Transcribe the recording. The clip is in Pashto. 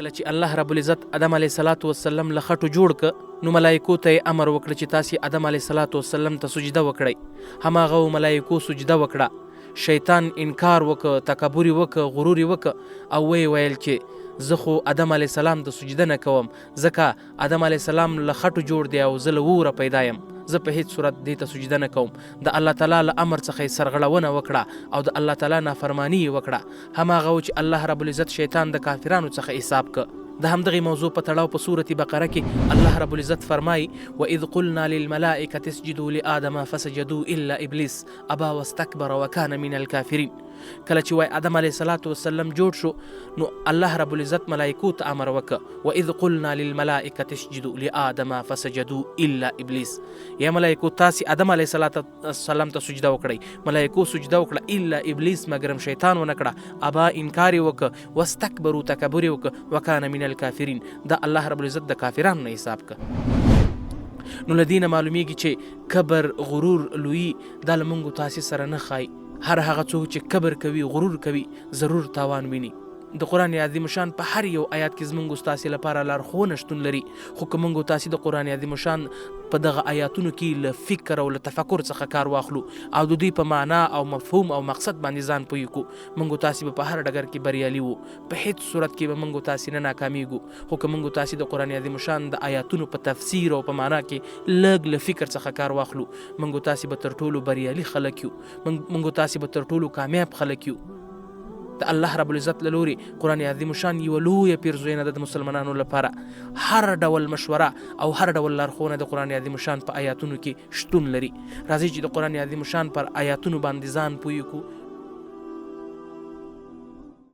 کله چې الله رب العزت ادم علیه الصلوة والسلام له خټو جوړ که نو ملائکو ته یې امر وکړ چې تاسې ادم علیه الصلوة والسلام ته سجده وکړئ، هماغه و ملائکو سجده وکړه، شیطان انکار وکړ، تکبر یې وکړ، غرور یې وکړ او ویې ویل چې زه خو ادم علیه السلام ته سجده نه کوم ځکه ادم علیه السلام له خټو جوړ دی او زه له اوره پیدا یم، زه په هیڅ صورت دې ته سجده نه کوم. د الله تعالی له امر څخه یې سرغړونه وکړه او د الله تعالی نافرماني یې وکړه. هماغه و چې الله رب العزت شیطان د کافرانو څخه حساب کړ. د همدغې موضوع په تړاو په سورة بقره کې الله رب العزت فرمایي، واذ قلنا للملائکة اسجدوا لآدم فسجدوا الا ابلیس ابی واستکبر وکان من الکافرین. کله چې وای ادم علیه الصلاة والسلام جوړ شو نو الله رب العزت ملائکو ته امر وکړ، واذ قلنا للملائکة اسجدوا لآدم فسجدوا الا ابلیس، یا ملائکو تاسې ادم علیه الصلاة والسلام ته سجده وکړئ، ملائکو سجده وکړه الا ابلیس مګرم شیطان ونه کړه، ابا انکار یې وکړ، واستکبروا تکبر یې وکړ، وکان من الکافرین، دا الله رب العزت د کافرانو نه حساب کړ. نو له دې نه معلومیږي چې کبر، غرور، لویي دا له مونږ تاسې سره نه ښایي. هر هغه څوک چې کبر کوي، غرور کوي، ضرور تاوان ویني. د قرآن عظیم الشان په هر یو آیات کې زمونږ او ستاسې لپاره لارښوونه شتون لري، خو که مونږ او تاسې د قرآن عظیم الشان په دغه آیاتونو کې له فکر او له تفکر څخه کار واخلو او د دوی په معنا او مفهوم او مقصد باندې ځان پوه کړو، مونږ او تاسې به په هر ډګر کې بریالي وو، په هیڅ صورت کې به مونږ او تاسې نه ناکامیږو، خو که مونږ او تاسې د قرآن عظیم الشان د آیاتونو په تفسیر او په معنا کې لږ له فکر څخه کار واخلو، مونږ او تاسې به تر ټولو بریالي خلک یو، مونږ او تاسې به تر ټولو کامیاب خلک یو. د الله رب العزت له لوري قرآن عظیم الشان یوه لویه پیرزوینه ده د مسلمانانو لپاره. هر ډول مشوره او هر ډول لارښوونه د قرآن عظیم الشان په آیاتونو کې شتون لري. راځئ چې د قرآن عظیم الشان پر آیاتونو باندې ځان پوه کړو.